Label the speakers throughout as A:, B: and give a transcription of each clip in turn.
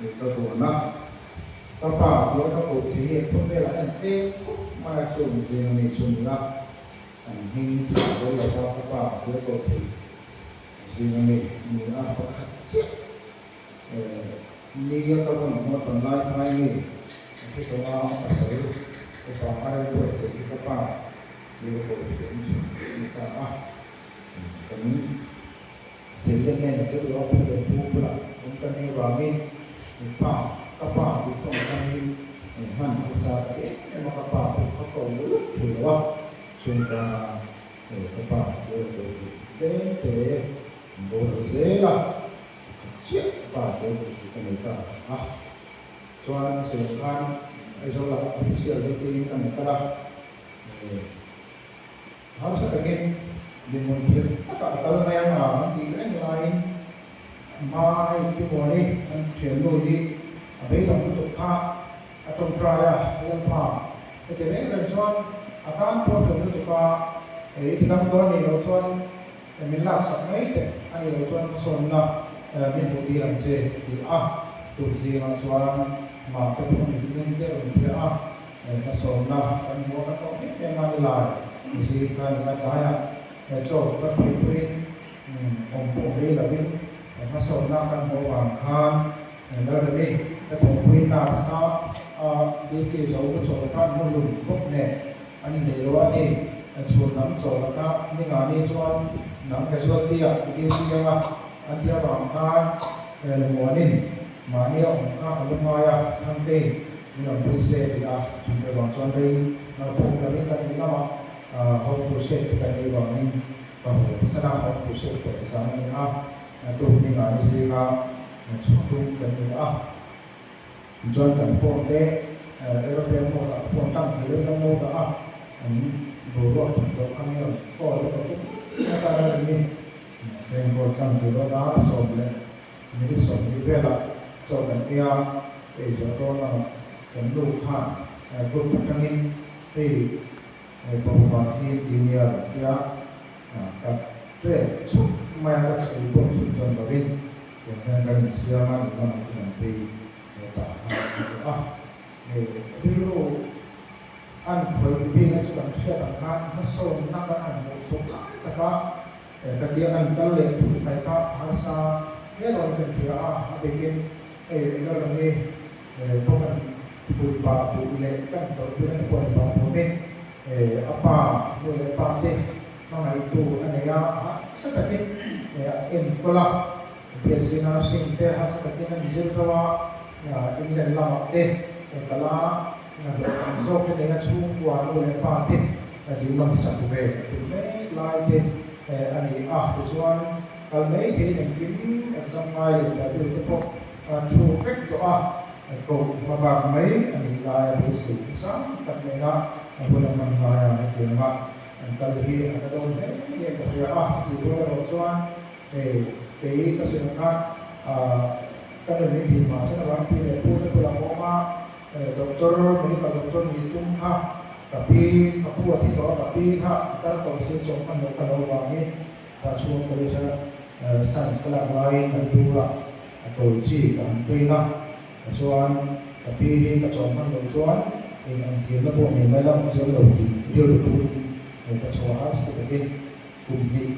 A: Ka buan a, ka pa tia ka koh thei hi khawvelah en tlem khawp mai a, chung zinga mi chu ni a, an hming chhah zel lo va, ka pa tia koh thei zinga mi ni a, pakhat chiah nia ka vawn hmuh tawn lai phai mi a thi tawh a, a pasal upa a rel buatsaih hi ka pa tia ka koh thei awm chhun ni ta a, kan. Seilen nen zir lo a pu leh pu bulah awm ka nih avangin pa ka pa tih tawngkam hi hman harsa ka ti em em a, ka pa pawh ka ko lawk thei lo a, chung vanga ka pa tih erawh ko tih tlem te an boral zel a, pakhat chiah ka pa tih erawh tih ka nei ta a. Chuan Seilen khan Aizawl ah official duty in ka rawn kal a, Harsa takin dinhmun thil takah a kal mai ang a an tih reng laiin hma hei Timuani an thiannu hi a beidawng lutuk kha a tawngtai a, Lalpa heti reng reng chuan a tan pawh hlawm lutuk a, i ti dam dawn nih loh chuan min laksak mai teh a nih loh chuan hmasawnna min hmuh tir ang che a ti a, tuk zingah chuan mah te pawh a mitmeng te a rawn phiah a. Hmasawnna kan hmu a, kan awm em em a ni lai zing kha ni a tlaiah chaw kan pheipuiin awm pawh rei lovin hmasawnna kan hmuh avang khan Lalremi ka thawhpui nurse kha a duty zo ka chawl kha an hmu lum bawk nen an inneih lo a ni. Chhun lam chawl laka ni nga ni chuan nang casualty ah i duty anga an tih avang khan Lmuanin mahni a awm kha a lu ngai a, Thangtein Min rawn pui se ti a, chhungte vang chuan rei pawh lovin kan in lamah home crusade te kan ei vangin ka haw san a, home crusade tawp zan a ni a, tuk hmingah ni zinga chhuk tum kan ni a, tichuan kan phone te aeroplane mode ah phone tlang thei lovin an lo dah a, an boruak that loh kha mi rawn call te ka tum nasa a rin ni, mahse an call tlang thei lo a, sawm leh Minute 20 velah chaw kan ei a, ei zawh dawn lamah kan nu khan group atangin hei Babuva thi an ti nia rawn ti a, ka ṭek chhup mai a, ka chhul pawh chhun zawn lovin tiang hian kan insiam a, in lamah te kan phei ta kha a ni a. Hei rilru an khawih bikna chu kan hriat ang khan hmasawnna kan han hmuh chhuk lai tak a, Ka tia an kal leh thut mai kha a harsa hle dawn kan hria a, a bikin hei Lalrami pawh kan fuih pah duh leh kan tawrhpui na te pawh ni pah huamin a pa nu leh pa te hmangaihtu a nei a, harsa takin a enkawl a, BSc nursing te harsa takin an zir zo a, England lamah te kal a, hlawhtling zawk te nei a chhungkua nu leh pa te Dinglam sak ve ka tum mek lai te a ni a, tichuan kal mai theiin engkim exam ngai leh interview te pawh a thu vek tawh a, koh hma bak mai a nih lai a beisei sang tak nena a hun a hman laia hetianga an kal hi a la dawn hle hian ka hria a, tih rual erawh chuan hei kei ka sawi ang khan ka nun min tih hma sen avangin pi leh pu te bulah ka awm a, Doctor, medical doctor nih tum kha ka pi, ka pu a thi tawh a, ka pi kha a kal tawh si chawm hman loh ka lo vangin kha chhung college a science ka lak laiin an bulah a tawi chi ka han train a, chuan ka pi hi ka chawm hman loh chuan eng ang thiamna pawh nei mai la awm chiang lo tih rilru tuin ka chhuah a, chuti takin kum hnih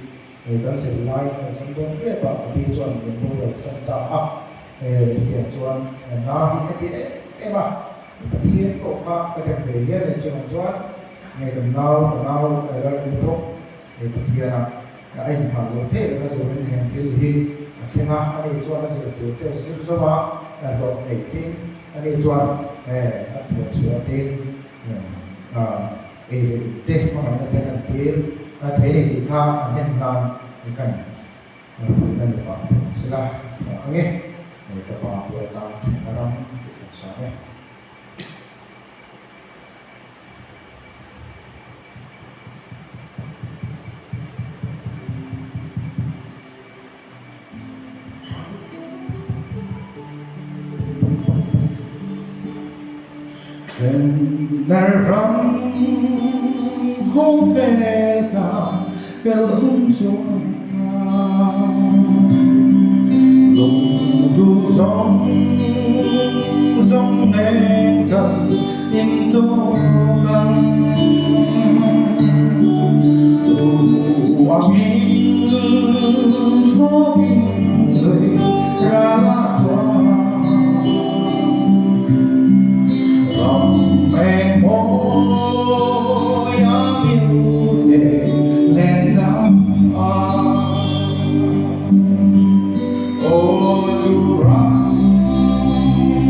A: kan zir lai kan exam dawn hrep a, ka pi chuan min boral san ta a. Chutiang chuan na hi ka ti em em a, Pathian pawh kha ka dem ve hial em chungah chuan nge kan nau ka nau ral bawk Pathiana a inhah loh theih lohna turin heng thil hi a thleng a, ani chuan a zir tur te zir zo a, hlawh neih tin ani chuan a thawh chhuah tin ei leh in te hmangaihna ten an tir thei a ni tih kha a hnem nan kan Ruihna ni pah phawt sela tha ang e, ka pa pawh atan thenna ram tih kan sang e.
B: Thenna ram khawvel ka pel hun chuan lungduh zawng. chuan Ram eng mawi a milte lenna Aw chu ram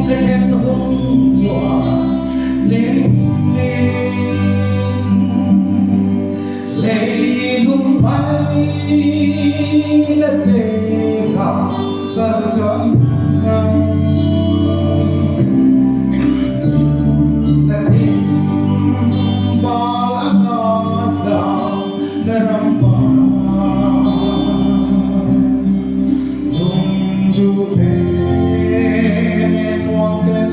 B: ka thlen hun chuan hlimlin Leilung mai la te kha kal san ang. Na thim bal a nga zau na ram pa. Lung du te nen muang ten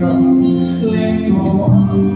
B: ka leng tawh ang.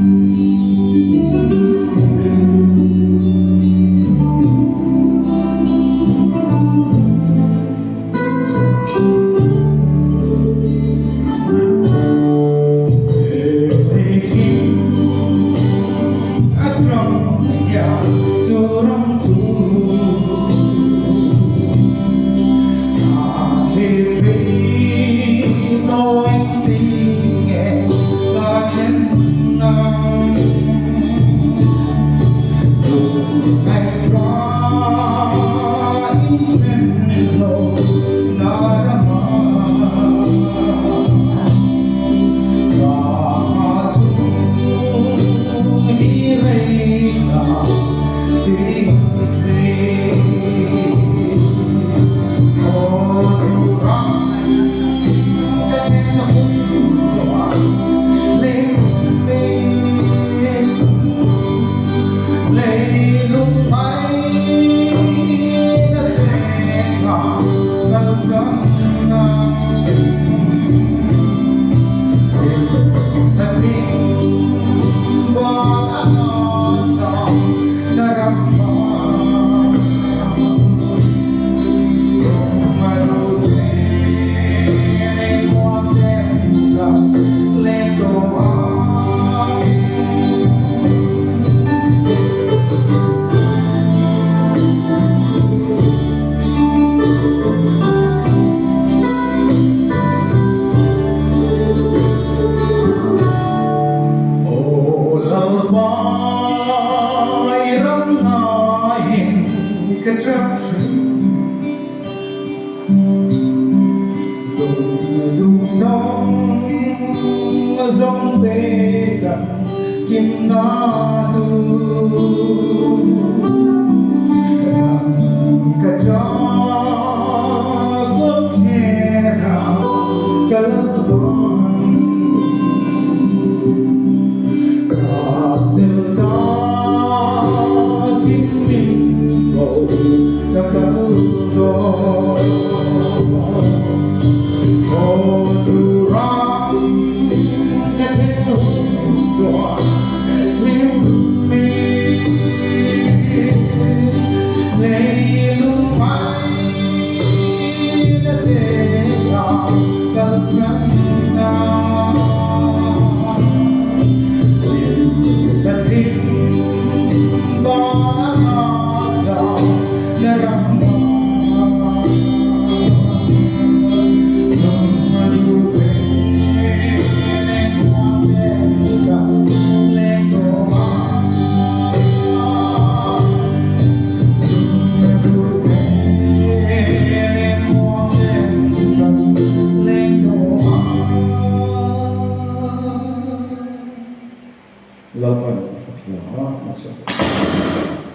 A: Lalpan a fak hla a chhiat.